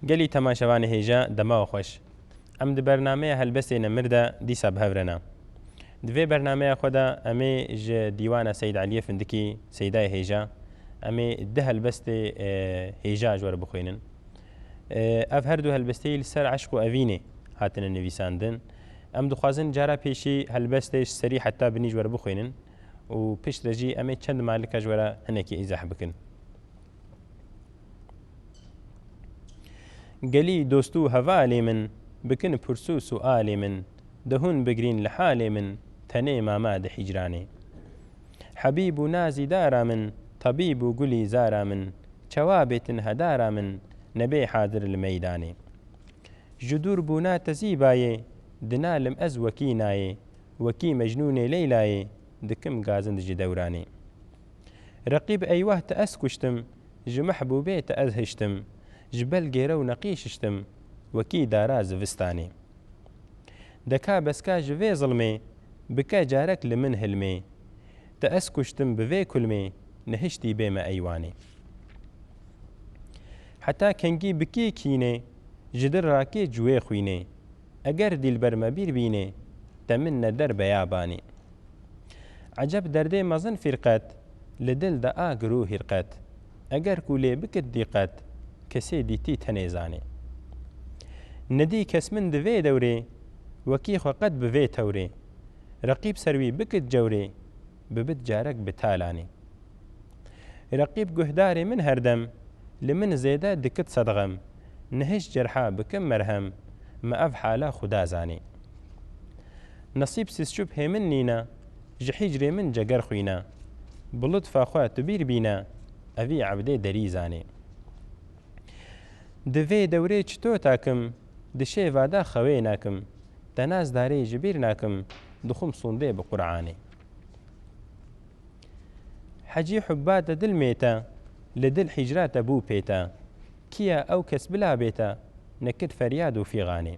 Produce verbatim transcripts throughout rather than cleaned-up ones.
Gelî temaşevanê hêja, dema we xweş. Em di bernameya Helbestê Nemir de dîsa bi hev re ne. Di vê bernameya xwe de em ê ji dîwana Seyd Eliyê Findikî, Seydayê Hêja, em ê du helbestê, e, hêja ji we re bixwînin. E, ev her du helbesteyî li ser eşq û evînê hatine nivîsandin. Em dixwazin cara pêşî helbestê ji serî heta binî ji we re bixwînin û piştre jî em ê çend malika ji we re hinekî îzah bikin. Gelî dost û hevalê min, bikin pirs û sualê min, de hûn bigirîn li halê min, tenê mama di hîcranê. Hebîb û nazî dara min, tebîb û gulî zara min, çewabê tin hedara min, nebê hadir li meydanê. Ji dûr bûna te zîbayê, dinalim ez wekî nayê, wekî Mecnûnê Leylayê, dikim gazind ji dewranê. Reqîb eywah te ez kuştim, ji mehbûbê te ez hiştim, ji belgê rew neqî şiştim, wekî dara zivistanê. Deka beska ji vê zilmê, bike carek li min hilmê. Te ez kuştim bi vê kulmê, nehiştî bê me eywanê. Heta kengî bikî kînê, ji dil rakê cuwê xwînê. Eger dîlber me bîr bînê, te min neder beyabanî. Eceb derdê mezin fîrqet, li dil de a girû hîrqet. Eger ku lê bikit dîqet, kesê dîtî tenê zanê. Nedî kes min di vê dewrê, wekî xwe qet bi vê tewrê. Reqîb ser wî bikit cewrê, bibit carek bi talanê. Reqîb guhdarê min her dem, li min zêde dikit sedxem. Nihiş cerha bikim merhem, me ev hala Xuda zanê. Nesîb sîsçûp hê min nîne, ji hîcrê min ceger xwîne. Bi lutfa xwe tu bîr bîne, evî ebdê derî zanê. Di vê dewrê çito takim, di şêva de xewê nakim. Te nazdarê ji bîr nakim, dixwim sûndê bi Qur'anê. Hecî hubba te dil mête, li dil hîcra te bû pête. Kiya ew kes bila bête, nekir feryad û fîxanê.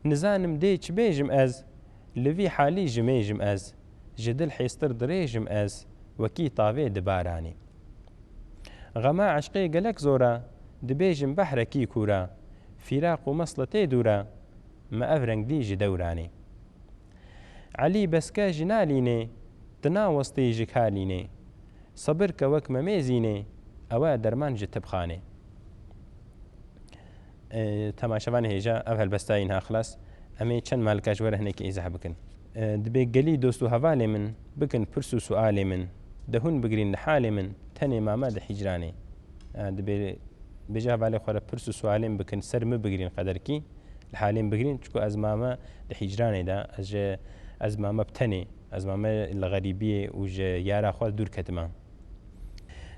Nizanim dê çi bêjim ez, li vî halî ji mêjim ez. Ji dil hêstir dirêjim ez, wekî tavê di baranê. Xema eşqê gelek zor e, dibêjim behrekî kûr e. Fîraq û mesle tê dûr e, me ev reng dî ji dewranê. Elî beske ji nalînê, tu nawestî ji kalînê. Sebir ke wek memê zînê, ew e derman ji tibxanê. E, temaşevanê hêja, ev helbesta yî niha xilas. Em ê çend malika ji we re hinekî îzah bikin. E, dibê gelî dost û hevalê min, bikin pirs û sualê min, de hûn bigirîn li halê min, tenê mame di hîcranê. E, dibê bêje hevalê xwe re pirs û sualê min bikin, ser min bigirîn qederkî, li halê min bigirîn, çiku ez mame di hîcranê de, ez ji, ez mame bi tenê, ez mame li xerîbiyê û ji yara xwe dûr ketime.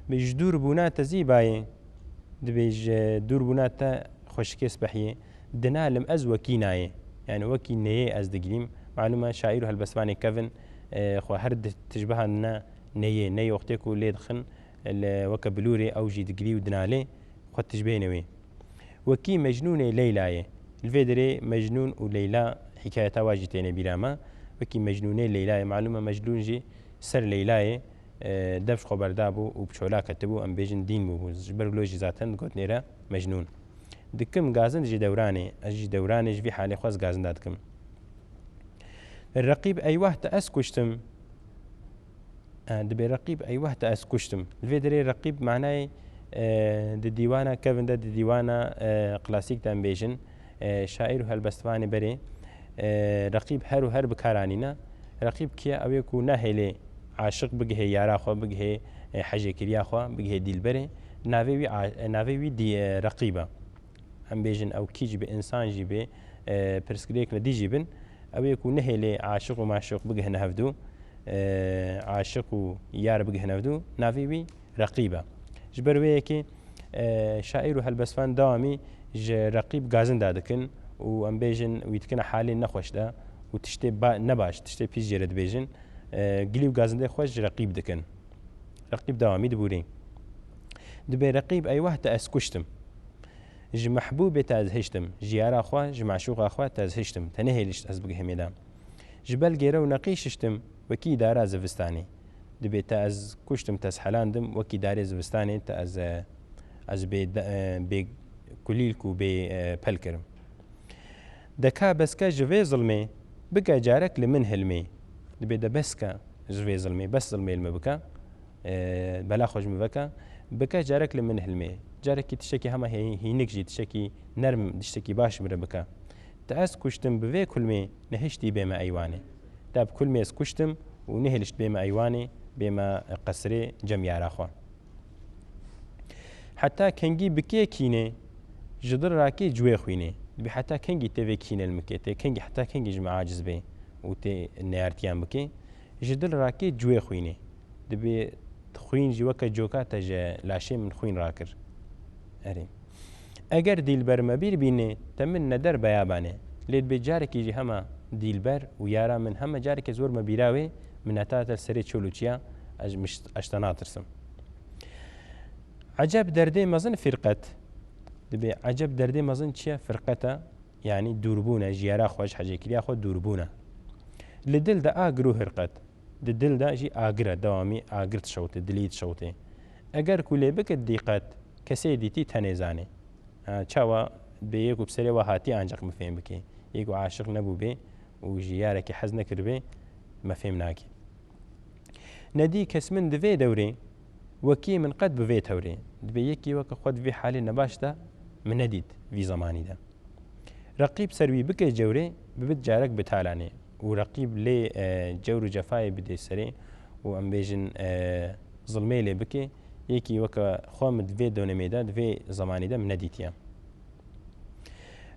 Bi ji dûr bûna te zîbayê, dibê ji dûr bûna te xweşikê spehiyê, dinalim ez wekî nayê. Yani wekî neyê ez digirîm. Malûm e şaîr û helbestvanê kevin, e, xwe her di tişbihan ne neyê. Neyê wextê ku lê dixin, li weke bilûrê ew jî digirî û dinalê, xwe tişbêne wê. Wekî Mecnûnê Leylayê. Li vê derê Mecnûn û Leyla hikayeta wa jî têne bîra me. Wekî Mecnûnê Leylayê. Malûm e Mecnûn jî ser Leylayê, e, dev ji xwe berdabû û bi çola ketibû, em bêjin dîn bûbû. Ji ber wilo jî zaten digot nêre Mecnûn. Dikim gazind ji dewranê, ez ji dewranê ji vî halê xwe ez gazinda dikim. Reqîb eywah te ez kuştim. E, dibê Reqîb eywah te ez kuştim. Li vê derê Reqîb manayê, e, di dîwana kevin de, di dîwana, e, klasîk de em bêjin, e, şaîr û helbestvanê berê, e, Reqîb her û her bi kar anîne. Reqîb kî ye? Ew ê ku nehêlê aşiq bigihê yara xwe, bigihê, e, hejêkiriya xwe, bigihê dîlberê. Navê wî a-, navê wî dî-, e, Reqîb e. Em bêjin ew kî jî bi, însan jî bi, e, pirsgirêk li dî jî bin. Ew ê ku nehêlê aşiq û maşiq bigihine hevdû, e, aşiq û yar bigihine hevdû, navê wî Reqîb e. Ji ber wê yekê, e, şaîr û helbestvan dewamî ji Reqîb gazinda dikin û em bêjin wî dikine halê nexweş de û tiştê ba-, nebaş, tiştê pîs jê re dibêjin, e, gilî û gazindê xwe ji Reqîb dikin. Reqîb dewamî dibûrî. Dibê Reqîb eywah te ez kuştim. Ji mehbûbê te ez hiştim, ji yara xwe, ji meşûqa xwe te ez hiştim, te nehêlişt ez bigihimê de. Ji belgê rew neqî şiştim, wekî dara zivistanê. Dibê te ez kuştim, te ez helandim, wekî darê zivistanê te ez, e, ez bê de-, e, bê kulîlk û bê, e, pel kirim. De ka beske ji vê zilmê, bike carek li min hilmê. Dibê de beske ji vê zilmê, bes zilmê li min bike. E, bela xwe ji min veke. Bike carek li min hilmê. Carekî tiştekî hema hê-, hînik jî, tiştekî nerm, tiştekî baş min re bike. Te ez kuştim bi vê kulmê, nehiştî bême eywanê. Te bi kulmê ez kuştim û nehêlişt bême eywanê, bême qesrê cem yara xwe. Heta kengî bi kê kînê, ji dil rakê cuwê xwînê. Dibê heta kengî tê vê kînê li min kê, tê kengî, heta kengî ji min aciz bê û tê neyartiyan bikê, ji dil rakê cuwê xwînê. Dibê xwîn jî weke coka te ji laşê min xwîn rakir. Erê. Eger dîlber me bîr bînê, te min neder beyabanê. Lê dibê carekî jî hema dîlber û yara min hema carekê zor me bîra wê, min heta te serê çol û çiya, ez, miş-, ez te natirsim. Eceb derdê mezin firqet. Dibê eceb derdê mezin çi ye? Firqet e, yanî dûrbûn e, ji yara xwe, ji hecêkiriya xwe dûrbûn e. Li dil de agir û hirqet. Di dil de jî agir e, dewamî agir dişewtê, dilî dişewtê. Eger ku lê bikit dîqet, kesê dîtî tenê zanê. Ha, çawa bê yê ku bi serê we hatî ancaq min fêm bikê. Yê ku aşiq nebûbê û ji yarekî hez nekiribê, me fêm nakê. Nedî kes min di vê dewrê, wekî min qet bi vê tewrê. Dibê yekî weke xwe di vê halê nebaş de min nedît vî zemanî de. Reqîb ser wî bike cewrê, bibit carek bi talanê. Û reqîb lê, e, cewr û cefayê bidê serê û em bêjin, e, zilmê lê bike, yekî weke xwe min di vê donemê de, di vê zemanî de min nedîtiye.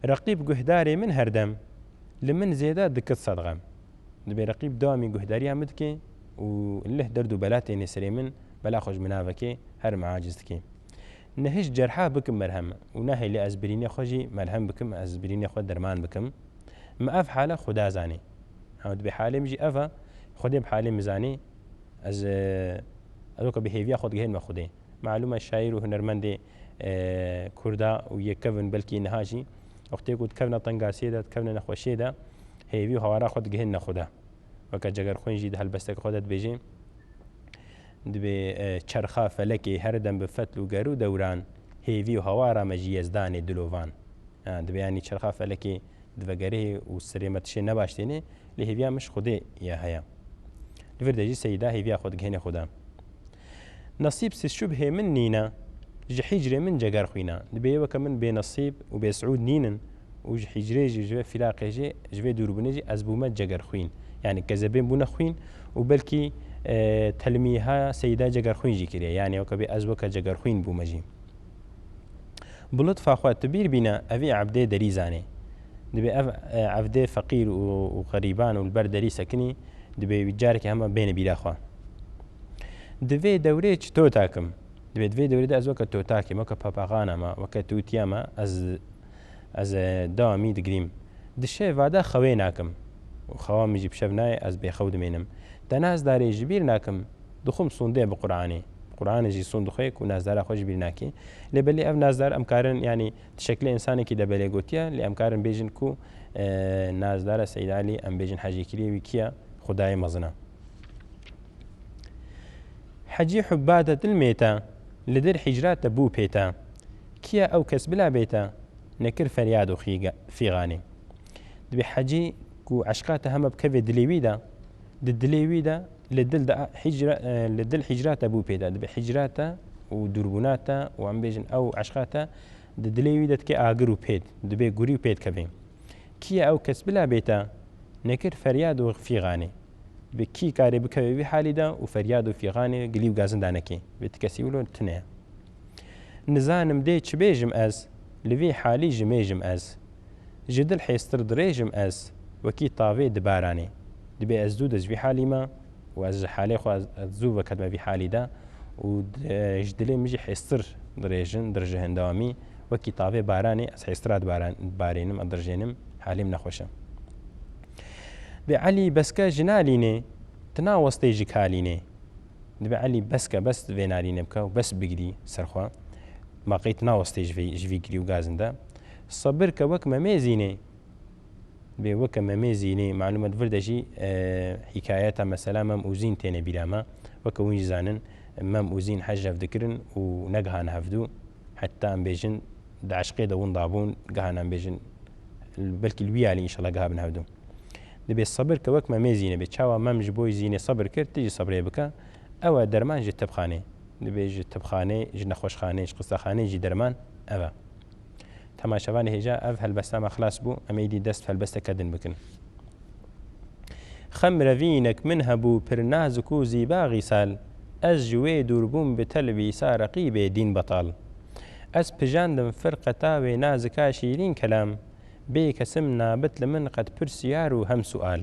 Reqîb guhdarê min herdem, li min zêde dikit sedxem. Dibê reqîb dewamî guhdariya min dike û lih derd û bela tênê serê min, bela xwe ji min navekê, her min aciz dike. Nehişt cerha bikim merhem û nahêlî ez birînê xwe jî merhem bikim, ez birînê xwe derman bikim. Min ev hale Xuda zanî. Ew dibê halê min jî ev e, Xwedê bi halê min zanî, ez, e, ez weke bi hêviya xwe digihênime Xwedê. Malûm e şaîr û hunermendê, e, Kurda û yê kevin belkî niha jî wextê ku dikevne tengasiyê de, dikevne nexweşiyê de, hêvî û hawara xwe digihênine Xweda. Weke Cegerxwîn jî di helbesteke xwe de dibêje, dibê, e, çerxa felekê her dem bi fetl û ger û dewran, hêvî û hawara me ji Yezdanê dilovan. Ha, dibê yanî çerxa felekê divegerê û serê me tişê nebaş têne, lê hêviya min ji Xwedê ya heye. Li vir de jî Seyda hêviya xwe digihêne Xweda. Nesîb sîşubhê min nîne, ji hîcrê min ceger xwîne. Dibê weke min bênesîb û bêsiûd nînin û ji hîcrê jî, ji vê firaqê jî, ji vê dûrbûnê jî ez bûme cegerxwîn. Yanî kezebên bûne xwîn û belkî, e, telmîha Seyda Cegerxwîn jî kiriye. Yanî weke bê ez weke Cegerxwîn bûme jî. Bi lutfa xwe tu bîr bîne, evî evdê derî zanê. Dibê ev, e, evdê feqîr û, û xerîban û li ber derî sekinî, dibê wî carekê hema bêne bîra xwe. Di vê dewrê çi totak im? Dibê di vê dewrê de ez weke totakê me, weke papaxana me, weke tûtiya me, ez, ez, e, dewamî digirîm. Di şeva de xewê nakim. Û xewa min jî bi şev nayê, ez bêxew dimênim. Te nazdarê ji bîr nakim, dixwim sûndê bi Qur'anê. Bi Qur'anê jî sûnd dixwê ku nazdara xwe ji bîr nakê. Lê belê ev nazdar em karin, yanî di şeklê însanekî de belê gotiye, lê em karin bêjin ku, e, nazdara Seyyid Alî, em bêjin hecîkiriyê wî kiye? Xwedayê mezin e. Hecî hubba te dil mête, li dir hicra te bû pête. Kiye ew kes bila bête, nekir feryad û xîga-, fîxanê. Dibê hecî ku eşqa te heme bikeve dilê wî de, di dilê wî de, li dil de hicra, e, li dil hicra te bû pête. Dibê hicra te û dûrbûna te û em bêjin ew eşqa te di dilê wî de dike agir û pêt, dibê gurî û pêt kevê. Kiye ew kes bila bête, nekir feryad û fîxanê. Bi kî karê bikeve vî halî de û feryad û fîxanê gilî û gazinda nekê. Bi ti kesî wilo tune ye. Nizanim dê çi bêjim ez, li vî halî ji mêjim ez. Ji dil hêstir dirêjim ez, wekî tavê di baranê. Dibê ez zû de ji vî halî me û ez ji halê xwe ez, ez zû veketime vî halî de û di, ji dilê min jî hêstir dirêjin, dirjihin dewamî, wekî tavê baranê ez hêstira dibaran-, dibarînim, ez dirjênim, halê min nexweş e. Dibê Elî beske ji nalînê, tu nawestê ji kalînê. Dibê Elî beske, bes vê nalînê bike û bes bigirî ser xwe. Ma qey tu nawestê ji vê, ji vî girî û gazin de. Sebir ke wek Memê Zînê. Dibê weke Memê Zînê, malûm e di vir de jî, e, hîkayeta mesela Mem û Zîn têne bîra me. Weke hûn jî zanin, Mem û Zîn hej hev dikirin û negihane hevdû. Heta em bêjin di eşqê de winda bûn, geha nan bêjin, belkî li wî alî înşallah geha bin hevdû. Dibê sebir ke wek memê zînê bê. Çawa mem ji bo zînê sebir kir, tu jî sebrê bike. Ew e derman ji tibxanê. Dibê ji tibxanê, ji nexweşxanê, ji qistexanê jî derman ev e. Temaşevanê hêja, ev helbesta me xilas bû. Em ê dî dest helbesteke din bikin. Xem revînek min hebû pir nazik û zîba xîsal. Ez ji wê dûr bûm bi telbîsa reqîbê dîn betal. Ez pijandim firqeta wê nazika şîrîn kelam. Bê kesim nabit li min qet pirsiyar û hem sual.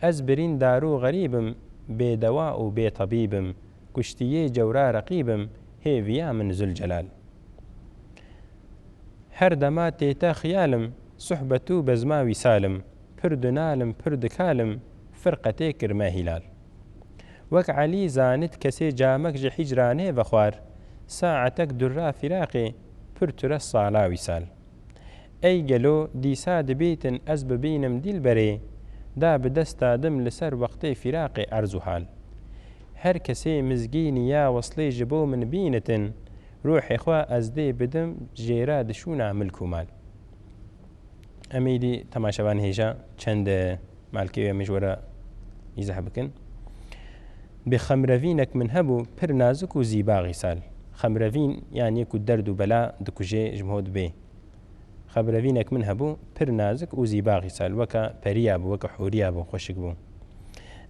Ez birîndar û xerîb im, bê dewa û bê tebîb im. Kuştiyê cewra reqîb im, hêviya min Zülcelal. Her dema tête xiyal im, suhbet û bezma wîsal im. Pir dunal im, pir dikal im, firqetê kirme hîlal. Wek Elî zanit kesê camek ji hîcranê vexwar, saetek durra firaqê, pir tire sala wîsal. Ey gelo dîsa dibîtin ez bibînim dîlberê, da bi desta dim li ser wextê firaqê erz û hal. Her kesê mizgînî ya weslê ji bo min bînitin, ruhê xwe ez dê bidim jêra dişûna milk û mal. Em êdî temaşevan hêja çend, e, malkê wê min ji we re îzah bikin. Bi xemrevînek min hebû, pir nazik û zîba xîsal. Xemrevîn, yanî ku derd û bela dikujê ji min dibê. Xemrevînek min hebû, pir nazik û zîba xîsal. Weke periya bû, weke hûriya bû, xweşik bû.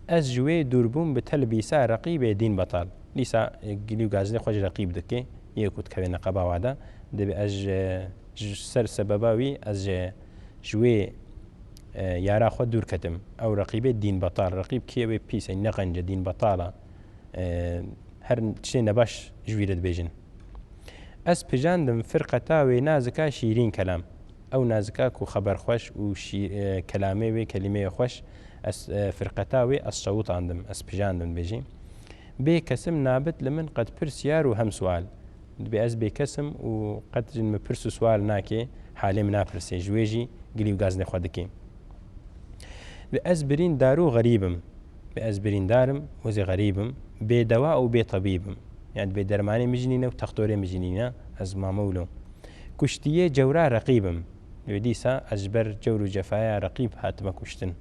Ez ji wê dûr bûm bi telbîsa reqîbê dîn betal. Dîsa, e, gilî û gazinê xwe ji reqîb dike, yê ku dikeve neqeba wa de. Dibê ez ji, ji ser sebeba wî, ez ji, ji wê, e, yara xwe dûr ketim. Ew reqîbê dîn betal. Reqîb kî ye? Wê pîs e, ne qenc e, dîn betal e. E, her tiştê nebaş ji wî re dibêjin. Ez pijandim firqeta wê nazika şîrîn kelam. Ew nazika ku xeber xweş û şî-, e, kelamê wê, kelîmeyê xweş, ez, e, firqeta wê ez şewitandim, ez pijandim dibêjî. Bê kesim nabit li min qet pirsiyar û hem sual. Dibê ez bê kes im û qet ji min pirs û sual nake, halê min napirsê. Ji wê jî gilî û gazinê xwe dike. Dibê ez birîndar û xerîb im. Dibê ez birîndar im û ez ê xerîb im. Bê dewa û bê tebîb im. Yani bê dermanê min jî nîne û textorê min jî nîne. Ez mame wilo. Kuştiyê cewra reqîb im. Dibê dîsa ez ji ber cewr û cefaya reqîb hatime kuştin.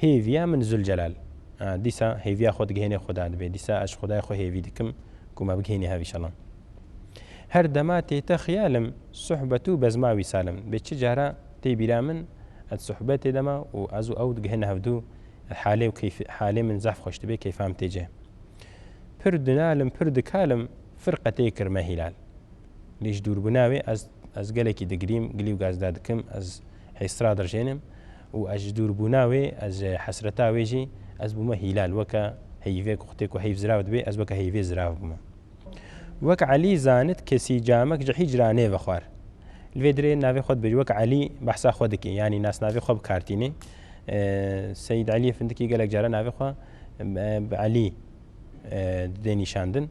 Hêviya min Zülcelal. Ha, dîsa hêviya xwe digihênê Xuda dibê. Dîsa ez ji Xudayê xwe hêvî dikim ku me bigihênê hev înşallah. Her dema tête xiyal im, suhbet û bezma wîsal im. Bê çi cara tê bîra min, ez suhbetê de me û ez û ew digihêne hevdû, halê û keyf-, halê min zehf xweş dibe, keyfa min tê cih. Pir dunal im, pir dikal im, firqetê kirme hîlal. Lê ji dûrbûna wê ez, ez gelekî digirîm, gilî û gazda dikim, ez hêstra dirjênim û ez ji dûrbûna wê, ez ji hesreta wê jî, ez bûme hîlal, weke heyvê ku xutê ku heyv zirav dibe, ez weke heyvê zirav bûme. Wek Elî zanit kesî camek ji hîcranê vexwar. Li vê dirê navê xwe dibêje, wek Elî behsa xwe dike, yanî nasnavê xwe bi kar tîne. E, Seyîd Elî Findikî gelek cara navê xwe, e, bi Elî, e, didê nîşandin,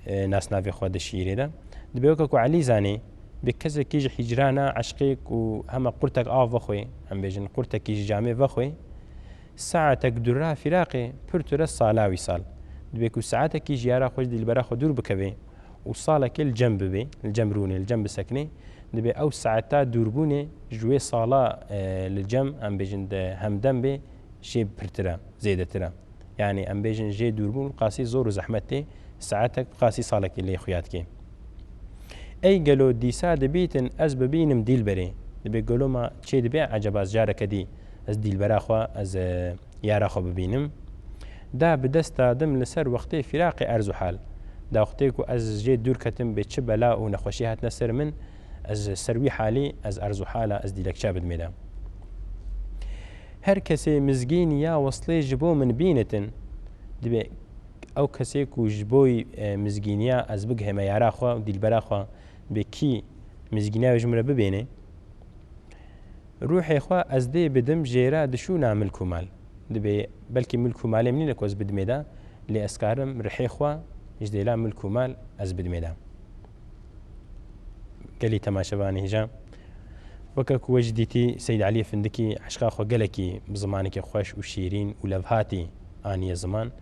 e, nasnavê xwe di şîîrê de. Dibê weke ku Elî zanê, bi kesekî ji hîcrana eşqê ku hema qurtek av vexwê, em bêjin qurtekî ji camê vexwê, saetek dura firaqê pir tire sala wîsal. Dibê ku saetekî ji yara xwe, ji dîlbera xwe dûr bikevê û salekê li cem bibê, li cem rûnê, li cem bisekinê, dibê ew saeta dûrbûnê ji wê sala, e, li cem, em bêjin, de hemdem bê, jê pirtir e, zêdetir e. Yanî em bêjin jê dûrbûn bi qasî zor û zehmet tê, saetek bi qasî salekê lê xuya dikê. Ey gelo dîsa dibîtin ez bibînim dîlberê. Dibê gelo ma çê dibe eceba ez careke dî ez dîlbera xwe, ez, e, yara xwe bibînim. Da bi desta dim li ser wextê firaqê erz û hal. Da wextê ku ez jê dûr ketim bê çi bela û nexweşî hatine ser min, ez ser wî halî ez erz û hala ez dîlekça bidimê de. Her kesê mizgînî ya weslê ji bo min bînitin, dibê ew kesê ku ji bo, e, mizgîniya ez bigihême yara xwe û dîlbera xwe, dibê kî mizgîniya wê ji min re bibêne, ruhê xwe ez dê bidim jêra dişûna milk û mal. Dibê belkî milk û malê min nîne ku ez bidimê de, lê ez karim rihê xwe ji dêla milk û mal ez bidimê de. Gelî temaşevanê hêja. Weke ku we jî dîtî, Seyîd Elî Findikî eşqa xwe gelekî bi zimanekî xweş û şîrîn û levhatî aniye ziman.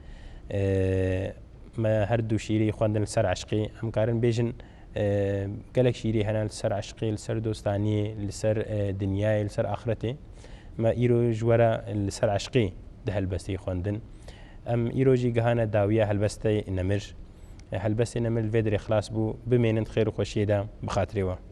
Ê, me her du şîîrê xwendin li ser eşqê. Em karin bêjin, E, gelek şîîrê hene li ser eşqê, li ser dostaniyê, li ser, e, dinyayê, li ser axretê. Me îro ji we re li ser eşqê di helbestê xwendin. Em îro jî gihane dawiya helbestê Nemir. E, helbestê Nemir li vê derê xilas bû, bimênin di xêr û xweşiyê de bi xatirê we.